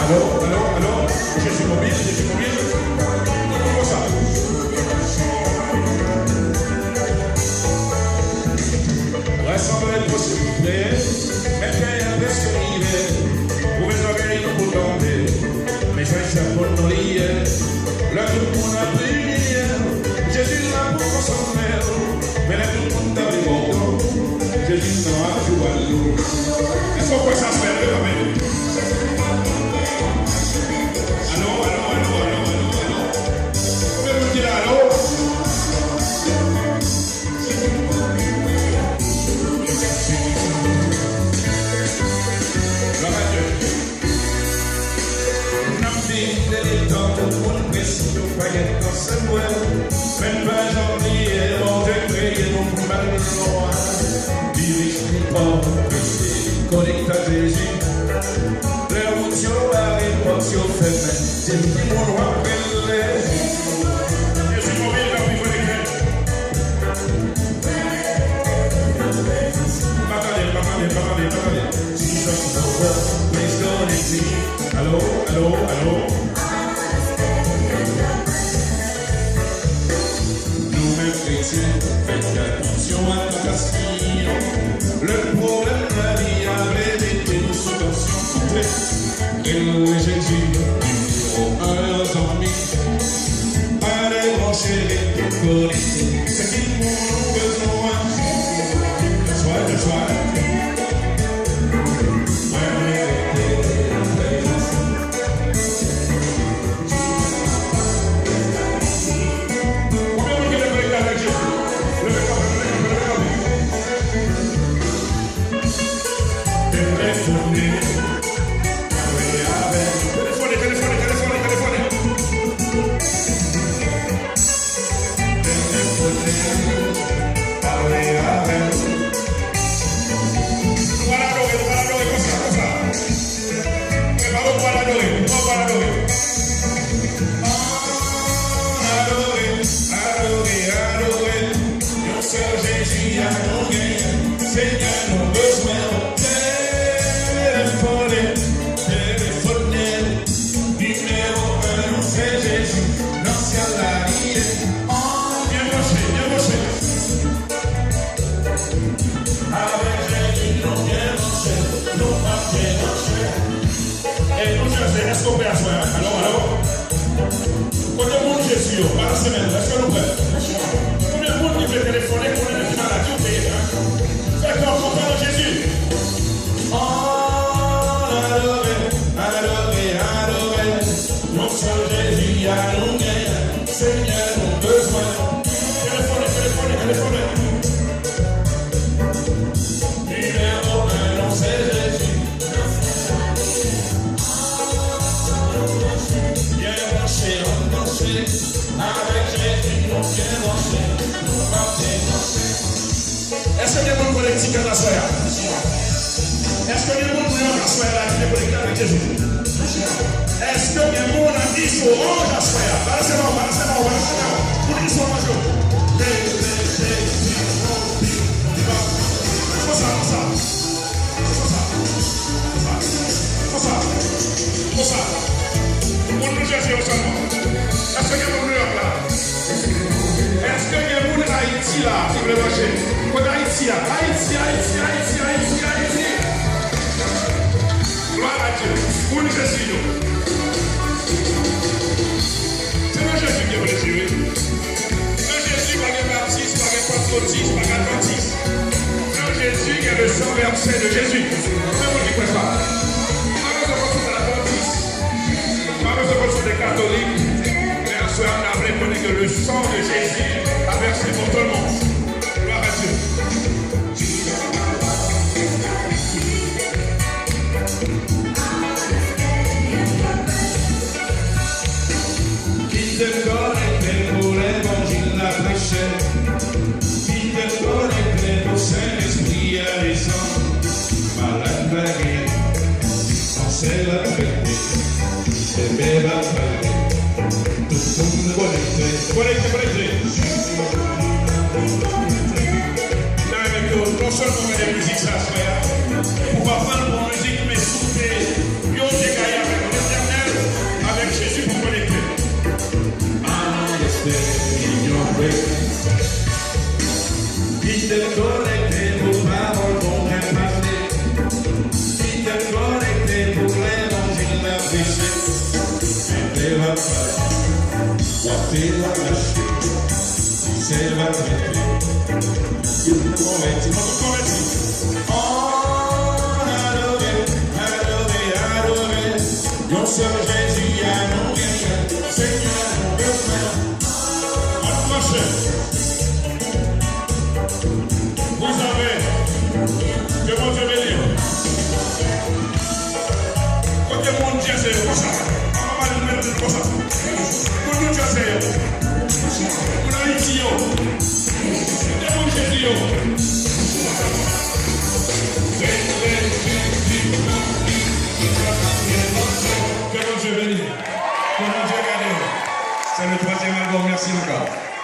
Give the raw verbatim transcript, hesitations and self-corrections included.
Alo, alo, alo, Jezi mobil, Jezi mobil. Konsa. Rasanble pou priyè, men kè a prèske rive. Ouvè zòrèy nou pou tande. Mesaj sa pou nou li ye. Lè tout moun ap priye, Jezi la pou konsantre w. Men lè tout moun tande pòtan, Jezi nan ap jwe wòl li. Èske w kwè sa, frè? Leve men. Alo, alo, alo, alo, alo, alo. Konbyen moun ki la, alo? Glwa a Dye. N ap viv de letan tout moun prese, yo pa gen tan se mwen. Men n pa janm bliye, Bondye kreye nou pou n ba l glwa. Li rich, li pòv, prese, konekte ak Jezi. Lè wout yo bare, pòt yo fèmen, se timoun w ap rele. Jezi mobil, n ap viv konekte. Pa tande, pa tande, pa tande, pa tande. Jesus, the world is gonna see. Alo, alo, alo. Nou menm kretyen, fè atansyon ak tansyon. Lè pwoblèm lavi a vle mete nou sou tansyon, koute. Rele Jezi, nimewo en nan zanmi. Pa debranche, rete konekte. Se ki moun ou bezwen. Swa, swa. Mwen rete nan prezans. Konbyen moun ki vle konekte avèk Jezi? Leve kanpe, leve kanpe, leve kanpe. Telefone, pale avè l. Telefone, telefone, telefone, telefone. Telefone, pale avè l. Nou pral adore, nou pral adore konsa, konsa. Prepare w pou w al adore, prepare w pou w al adore. Adore, adore, adore. Yon sèl Jezi a nou genyen. Senyè, nou bezwen w. Telefone, telefone. Nimewo en nou se Jezi. Nan syèl la li ye. Byen branche, byen branche. Avèk Jezi nou byen branche, nou pa byen branche. E nou chèche, èske w prè aswè a? Alo, alo. Kote moun Jezi yo? Balanse men nou, èske nou prè? Konbyen moun ki vle telefone, konnen nan ki maladi w te ye a? Fè kè w kontan nan Jezi. Adore, adore, adore. Yon sèl Jezi a nou genyen. Senyè, nou bezwen. Telefone, telefone, telefone. Nimewo en nou se Jezi. Byen branche, ann branche. Avèk Jezi nou byen branche. Nou pa byen branche. Èske gen moun konekte kè l aswè a? Èske gen moun deyò aswè a la ki te konekte avèk Jezi? Èske gen moun nan Izoranj aswè a? Balanse men w, balanse men w, balanse men w. Moun Izoranj yo. Leve Jezi, konsa, konsa. Konsa. Konsa. Konsa. Moun nou chèche yo sèlman. Èske gen moun Nouyòk la? Èske gen moun Ayiti la ki vle branche? Kote Ayiti a? Ayiti, Ayiti, Ayiti, Ayiti, Ayiti. Glwa a Dye. Moun Jezi yo. Se nan Jezi ke vle jere. Nan Jezi pa gen baptis, pa gen pantkotis, pa gen advantis. Nan Jezi gen le sang versé de Jezi. Konbyen moun ki kwè sa? Pa bezwen konn si w se advantis. Pa bezwen konn si w se katolik. Men aswè a, n a vle konnen ke le sang de Jésus a versé pour tout le monde. Gloire à Dieu. Kite m konekte pou levanjil la preche. Kite m konekte pou Sentespri a desann. Malad la geri, kansè la trete, bebe la pale. Tout moun konekte. Konekte, konekte. Mwen renmen ke w non sèlman gade mizik sa, frè, epi w pa pran l pou yon mizik, men si w te, yo te gaye avèk mwen, Se l va trete. Konvèti, mwen tout konvèti. Oh, adore, adore, adore. Yon sèl Jezi a nou genyen. Senyè, nou bezwen. Ann mache. Vous avez. Ke Bondye beni w. Kote moun Jèze yo konsa? Ann ba nou men konsa. Moun nou Jèze yo. Moun Ayiti yo. Kote moun Jezi yo. Ke Bondye beni. Ke Bondye gade w. C'est le troisième album. Merci encore.